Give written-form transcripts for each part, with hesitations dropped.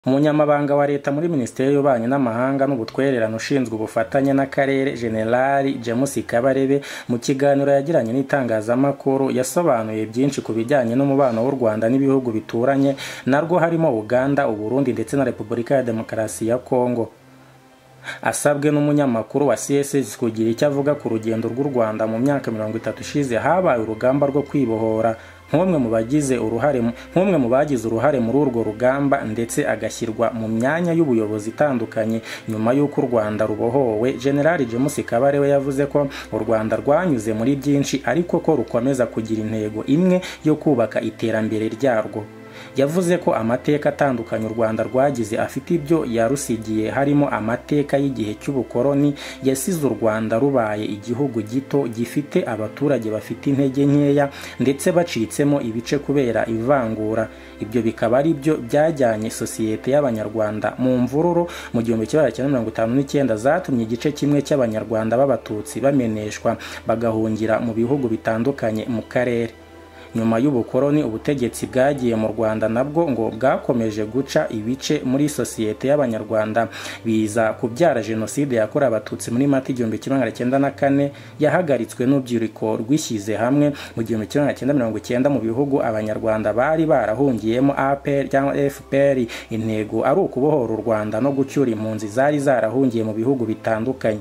Umunyamabanga wa Leta muri Minisiteri y'Ububanyi n'Amahanga n'Ubutwererane ushinzwe ubufatanye n'Akarere, General James Kabarebe, mu kiganiro yagiranye n'itangazamakuru yasobanuye byinshi ku bijyanye n'umubano w'u Rwanda n'ibihugu bituranye narwo harimo Uganda, u Burundi ndetse na Repubulika ya Demokarasi ya Kongo. Asabwe n'umunyamakuru wa CSS kugira icyo avuga ku rugendo rw'u Rwanda mu myaka 30 ishize habaye urugamba rwo kwibohora, nk'umwe mu bagize uruhare muri urwo rugamba ndetse agashyirwa mu myanya y'ubuyobozi itandukanye nyuma y'uko u Rwanda rubohowe, General James Kabarebe yavuze ko u Rwanda rwanyuze muri byinshi ariko ko rukomeza kugira intego imwe yo kubaka iterambere ryarwo. Yavuze ko amateka atandukanye u Rwanda rwagize afite ibyo yarusigiye harimo amateka y'igihe cy'ubukoloni yasize u Rwanda rubaye igihugu gito gifite abaturage bafite intege nkeya ndetse bacitsemo ibice kubera ivangura. Ibyo bikaba ari byo byajyanye sosiyete y'Abanyarwanda mu mvururu mu 1959 zatumye igice kimwe cy'Abanyarwanda b'Abatutsi bameneshwa bagahungira mu bihugu bitandukanye mu karere. Nyuma y'ubukoloni ubutegetsi bwagiye mu Rwanda nabwo ngo bwakomeje guca ibice muri sosiyete y'Abanyarwanda biza kubyara jenoside yakorewe Abatutsi muri Mata 1994 yahagaritswe n'urubyiruko rwishyize hamwe mu 1990 mu bihugu Abanyarwanda bari barahungiyemo APR cyangwa FPR, intego ari ukubohora u Rwanda no gucyura impunzi zari zarahungiye mu bihugu bitandukanye.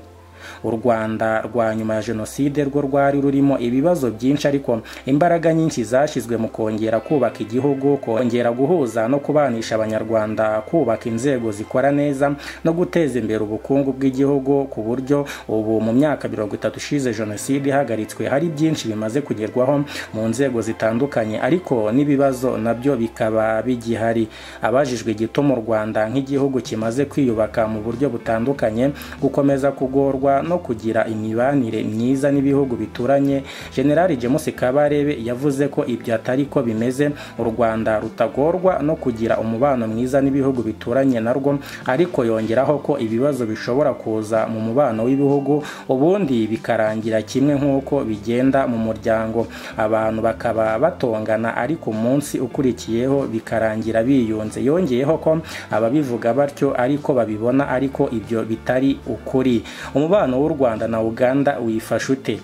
U Rwanda rwa nyuma ya jenoside rwo rwari rurimo ibibazo byinshi ariko imbaraga nyinshi zashyizwe mu kongera kubaka igihugu, kongera guhuza no kubanisha Abanyarwanda, kubaka inzego zikora neza no guteza imbere ubukungu bw'igihugu, ku buryo ubu mu myaka 30 ishize jenoside ihagaritswe hari byinshi bimaze kugerwaho mu nzego zitandukanye, ariko n'ibibazo nabyo bikaba bigihari. Abajijwe igituma u Rwanda nk'igihugu kimaze kwiyubaka mu buryo butandukanye gukomeza kugorwa no kugira imibanire myiza n'ibihugu bituranye, General James Kabarebe yavuze ko ibyo atari ko bimeze. U Rwanda rutagorwa no kugira umubano mwiza n'ibihugu bituranye narwo, ariko yongeraho ko ibibazo bishobora kuza mu mubano w'ibihugu ubundi bikarangira kimwe nk'uko bigenda mu muryango, abantu bakaba batongana ariko umunsi ukurikiyeho bikarangira biyunze. Yongeyeho ko ababivuga batyo ariko babibona, ariko ibyo bitari ukuri. Umubano w'u Rwanda na Uganda wifashe ute?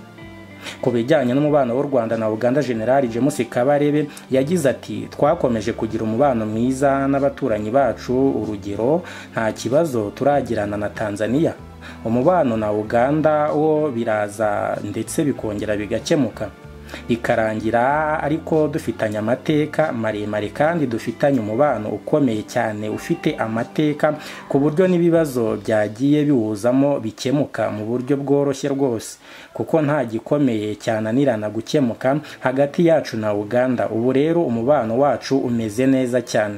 Ku bijyanye n'umubano w'u Rwanda na Uganda, General James Kabarebe yagize ati: twakomeje kugira umubano mwiza n'abaturanyi bacu, urugero nta kibazo turagirana na Tanzania. Umubano na Uganda wo biraza ndetse bikongera bigakemuka bikarangira, ariko dufitanye amateka maremare kandi dufitanye umubano ukomeye cyane ufite amateka, ku buryo n'ibibazo byagiye biwuzamo bikemuka mu buryo bworoshye rwose, kuko nta gikomeye cyananirana gukemuka hagati yacu na Uganda. Ubu rero umubano wacu umeze neza cyane.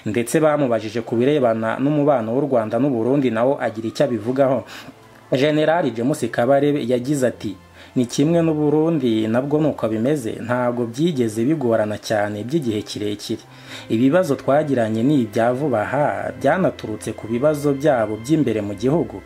Ndetse bamubajije ku birebana n'umubano w'u Rwanda n'u Burundi nawo agira icyo abivugaho. General James Kabarebe yagize ati: ni kimwe n'u Burundi nabwo nuko bimeze, ntabwo byigeze bigorana cyane by'igihe kirekire. Ibibazo twagiranye ni ibya vuba aha, byanaturutse ku bibazo byabo by'imbere mu gihugu,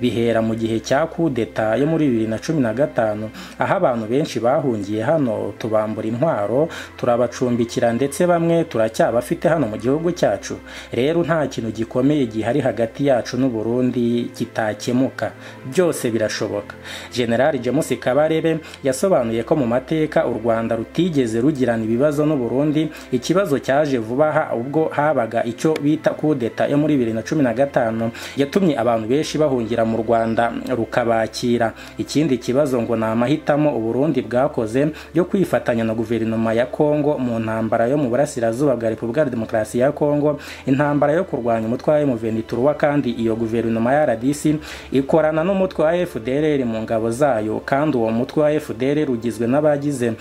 bihera mu gihe cya kudeta yo muri 2015 aho abantu benshi bahungiye hano, tubambura intwaro, turabacumbikira ndetse bamwe turacyabafite hano mu gihugu cyacu. Rero nta kintu gikomeye gihari hagati yacu n'u Burundi kitakemuka, byose birashoboka. General James Kabarebe yasobanuye ko mu mateka u Rwanda rutigeze rugirana ibibazo n'u Burundi. Ikibazo cyaje vuba aha ubwo habaga icyo bita kudeta yo muri 2015 yatumye abantu benshi bahungira mu Rwanda rukabakira. Ikindi kibazo ngo ni amahitamo u Burundi bwakoze yo kwifatanya na guverinoma ya Kongo mu ntambara yo mu burasirazuba bwa Repubulika ya Demokarasi ya Kongo, intambara yo kurwanya umutwe wa M23, kandi iyo guverinoma ya RDC ikorana n'umutwe wa FDLR mu ngabo zayo, kandi uwo mutwe wa FDLR ugizwe n'abagize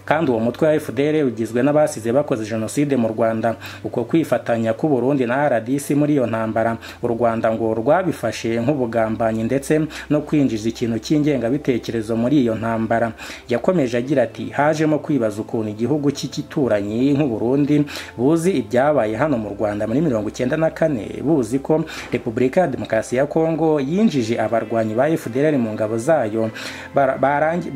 kandi uwo mutwe wa FDLR ugizwe n'abasize bakoze jenoside mu Rwanda. Uko kwifatanya k'u Burundi na RDC muri iyo ntambara, u Rwanda ngo rwabifashe nk'ubugambanyi ndetse no kwinjiza ikintu cy'ingengabitekerezo muri iyo ntambara. Yakomeje agira ati: hajemo kwibaza ukuntu igihugu cy'igituranyi nk'u Burundi buzi ibyabaye hano mu Rwanda muri 1994, buzi ko Repubulika ya Demokarasi ya Kongo yinjije abarwanyi ba FDLR mu ngabo zayo,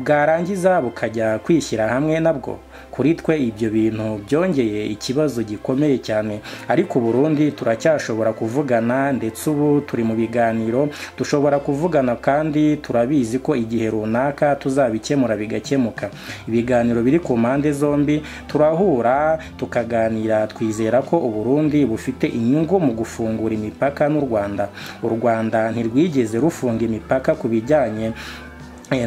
bwarangiza bukajya kwishyira hamwe nabwo. Kuri twe ibyo bintu byongeye ikibazo gikomeye cyane, ariko Burundi turacyashobora kuvugana, ndetse ubu turi mu biganiro, dushobora kuvugana kandi turabizi ko igihe runaka tuzabikemura bigakemuka. Ibiganiro biri ku mpande zombi, turahura tukaganira, twizera ko Uburundi bufite inyungu mu gufungura imipaka n'u Rwanda. U Rwanda ntirwigeze rufunga imipaka ku bijyanye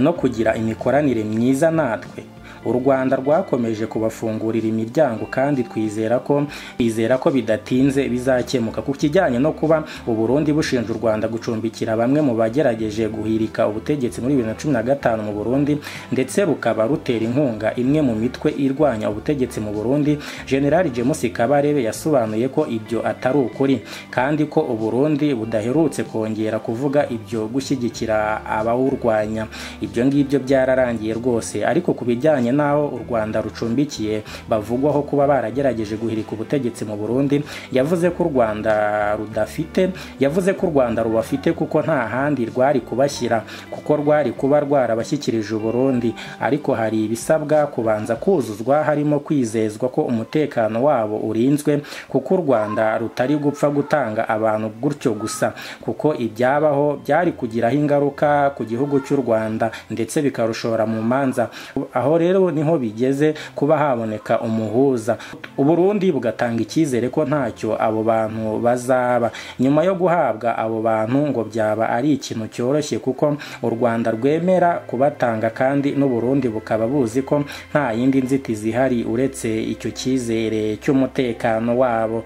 no kugira imikoranire myiza natwe. U Rwanda rwakomeje kubafungurira imiryango kandi twizera ko bidatinze bizakemuka. Ku kijyanye no kuba Uburundi bushinja u Rwanda gucumbikira bamwe mu bagerageje guhirika ubutegetsi muri 2015 mu Burundi, ndetse rukaba rutera inkunga imwe mu mitwe irwanya ubutegetsi mu Burundi, General James Kabarebe yasobanuye ko ibyo atari ukuri, kandi ko Uburundi budaherutse kongera kuvuga ibyo gushyigikira abawurwanya. Ibyo ngibyo byararangiye rwose. Ariko ku bijyanye naho u Rwanda rucumbikiye bavugwaho kuba baragerageje guhirika ubutegetsi mu Burundi, yavuze ko u Rwanda rudafite, yavuze ko u Rwanda rubafite kuko nta handi rwari kubashyira, kuko rwari kuba rwarabashyikirije Burundi, ariko hari ibisabwa kubanza kuzuzwa, harimo kwizezwa ko umutekano wabo urinzwe, kuko u Rwanda rutari gupfa gutanga abantu gutyo gusa, kuko ibyabaho byari kugiraho ingaruka ku gihugu cy'u Rwanda ndetse bikarushora mu manza. Aho rero niho bigeze kuba haboneka umuhuza, Uburundi bugatanga icyizere ko ntacyo abo bantu bazaba. Nyuma yo guhabwa abo bantu ngo byaba ari ikintu cyoroshye, kuko u Rwanda rwemera kubatanga kandi n'Uburundi bukaba buzi ko nta yindi nzitizi ihari uretse icyo cyizere cy'umutekano wabo.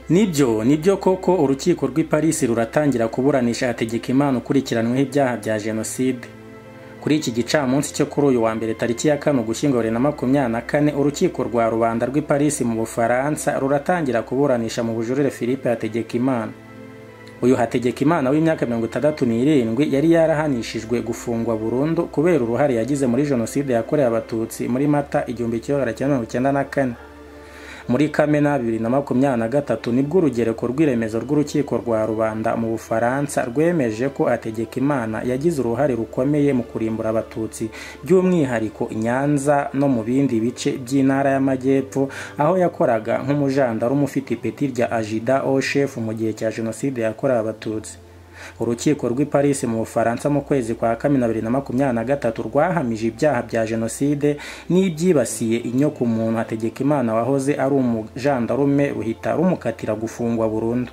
Nibyo koko urukiko rw'i Paris ruratangira kuburanisha Hategekimana ukurikiranweho ibyaha bya jenoside. Kuri iki gicamunsi cyo kuri uyu wa mbere tariki ya 5 Ugushyingo 2024, urukiko rwa rubanda rw'i Paris mu Bufaransa ruratangira kuburanisha mu bujurire Philippe Hategekimana. Uyu Hategekimana w'imyaka 67 yari yarahanishijwe gufungwa burundu kubera uruhare yagize muri jenoside yakorewe Abatutsi muri Mata 1994. Muri Kamena 2023 nibwo urugereko rw'iremezo rw'urukiko rwa rubanda mu Bufaransa rwemeje ko Hategekimana yagize uruhare rukomeye mu kurimbura Abatutsi, by'umwihariko i Nyanza no mu bindi bice by'intara y'Amajyepfo, aho yakoraga nk'umujandarume ufite ipeti rya ajida au chef mu gihe cya jenoside yakorewe Abatutsi. Urukiko rw'i Paris mu Bufaransa mu kwezi kwa Kamena 2023 rwahamije ibyaha bya jenoside n'ibyibasiye inyoko muntu Hategekimana wahoze ari umujandarume, ruhita rumukatira gufungwa burundu.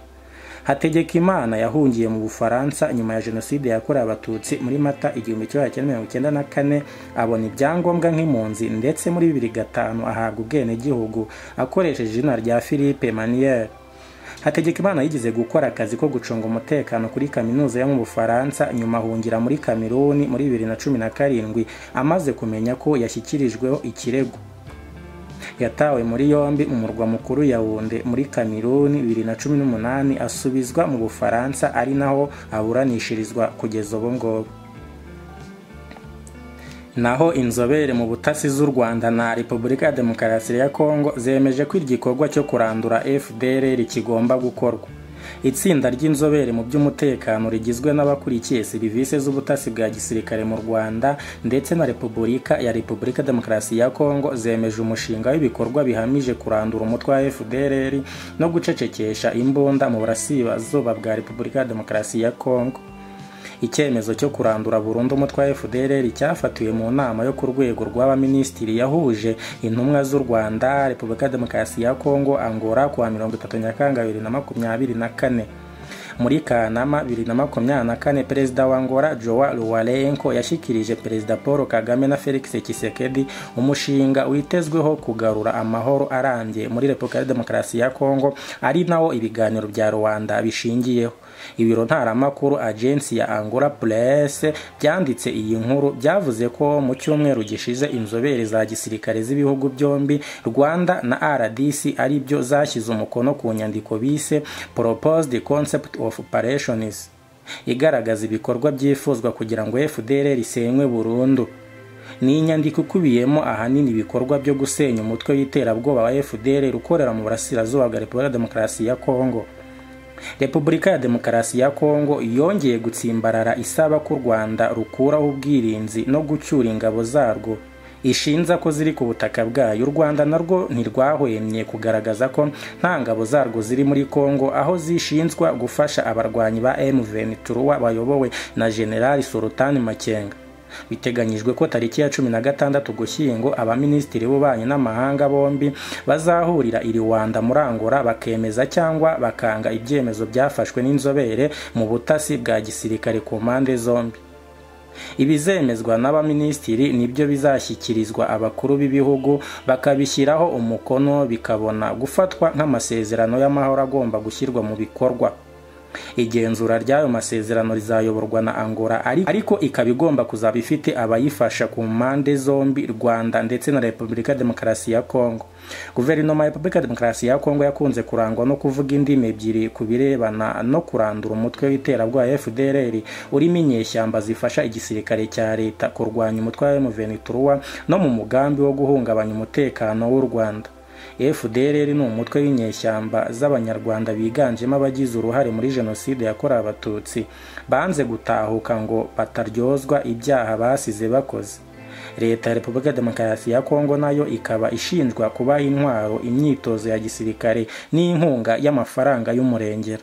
Hategekimana yahungiye mu Bufaransa nyuma ya jenoside yakorewe Abatutsi muri Mata 1994, abona ibyangombwa nk'impunzi, ndetse muri 2005 ahabwa ubwenegihugu akoresheje izina rya Philippe Manier. Hategekimana yigeze gukora akazi ko gucunga umutekano kuri kaminuza yo mu Bufaransa, nyuma ahungira muri Kameruni muri 2017 amaze kumenya ko yashyikirijweho ikirego. Yatawe muri yombi mu murwa mukuru Yaounde muri Kameruni 2018, asubizwa mu Bufaransa ari naho aburanishirizwa kugeza ubu ngubu. Naho inzobere mu butasi z'u Rwanda na Repubulika ya Demokarasi ya Kongo zemeje ko igikorwa cyo kurandura FDLR kigomba gukorwa. Itsinda ry'inzobere mu by'umutekano rigizwe n'abakurikiye serivisi z'ubutasi bwa gisirikare mu Rwanda ndetse na Repubulika ya Repubulika Demokarasi ya Kongo zemeje umushinga w'ibikorwa bihamije kurandura umutwe wa FDLR no gucecekesha imbunda mu burasirazuba bwa Repubulika ya Demokarasi ya Kongo. Icyemezo cyo kurandura burundu umutwe wa FDLR cyafatiwe mu nama yo ku rwego rw'abaminisitiri yahuje intumwa z'u Rwanda, Repubulika ya Demokarasi ya Kongo, Angola kuwa 30 Nyakanga 2024. Muri Kanama 2024 Perezida wa Angola Joao Lourenço yashikirije Perezida Paul Kagame na Felix Tshisekedi umushinga witezweho kugarura amahoro arambye muri Repubulika ya Demokarasi ya Kongo, ari nawo ibiganiro bya Rwanda bishingiyeho. Ibiro ntaramakuru Agency ya Angola Press byanditse iyi nkuru byavuze ko mu cyumweru gishize inzobere za gisirikare z'ibihugu byombi Rwanda na RDC ari byo zashyize umukono ku nyandiko bise Proposed Concept of Operations igaragaza ibikorwa byifuzwa kugira ngo FDLR isenywe burundu. Ni inyandiko ikubiyemo ahanini ibikorwa byo gusenya umutwe w'iterabwoba wa FDLR ukorera mu burasirazuba bwa Repubulika ya Demokarasi ya Kongo. Repubulika ya Demokarasi ya Kongo yongeye gutsimbarara isaba ko u Rwanda rukuraho ubwirinzi no gucyura ingabo zarwo ishinza ko ziri ku butaka bwayo. U Rwanda narwo ntirwahwemye kugaragaza ko nta ngabo zarwo ziri muri Kongo, aho zishinzwa gufasha abarwanyi ba M23 bayobowe na General Sultan Makenga. Biteganyijwe ko tariki ya 16 Ugushyingo abaminisitiri b'ububanyi n'amahanga bombi bazahurira i Rwanda muri Angola bakemeza cyangwa bakanga ibyemezo byafashwe n'inzobere mu butasi bwa gisirikare ku mpande zombi. Ibizemezwa n'abaminisitiri nibyo bizashyikirizwa abakuru b'ibihugu bakabishyiraho umukono, bikabona gufatwa nk'amasezerano y'amahoro agomba gushyirwa mu bikorwa. Igenzura ry'ayo masezerano rizayoborwa na Angola, ariko ikaba igomba kuzaba ifite abayifasha ku mpande zombi, Rwanda ndetse na Repubulika Demokarasi ya Kongo. Guverinoma ya Repubulika Demokarasi ya Kongo yakunze kurangwa no kuvuga indimi ebyiri ku birebana no kurandura umutwe w'iterabwoba FDLR urimo inyeshyamba zifasha igisirikare cya leta kurwanya umutwe wa M23 no mu mugambi wo guhungabanya umutekano w'u Rwanda. FDLR ni umutwe w'inyeshyamba z'Abanyarwanda biganjemo abagize uruhare muri Jenoside yakorewe Abatutsi banze gutahuka ngo bataryozwa ibyaha basize bakoze. Leta ya Repubulika Demokarasi ya Kongo nayo ikaba ishinjwa kubaha intwaro, imyitozo ya gisirikare n'inkunga y'amafaranga y'umurengera.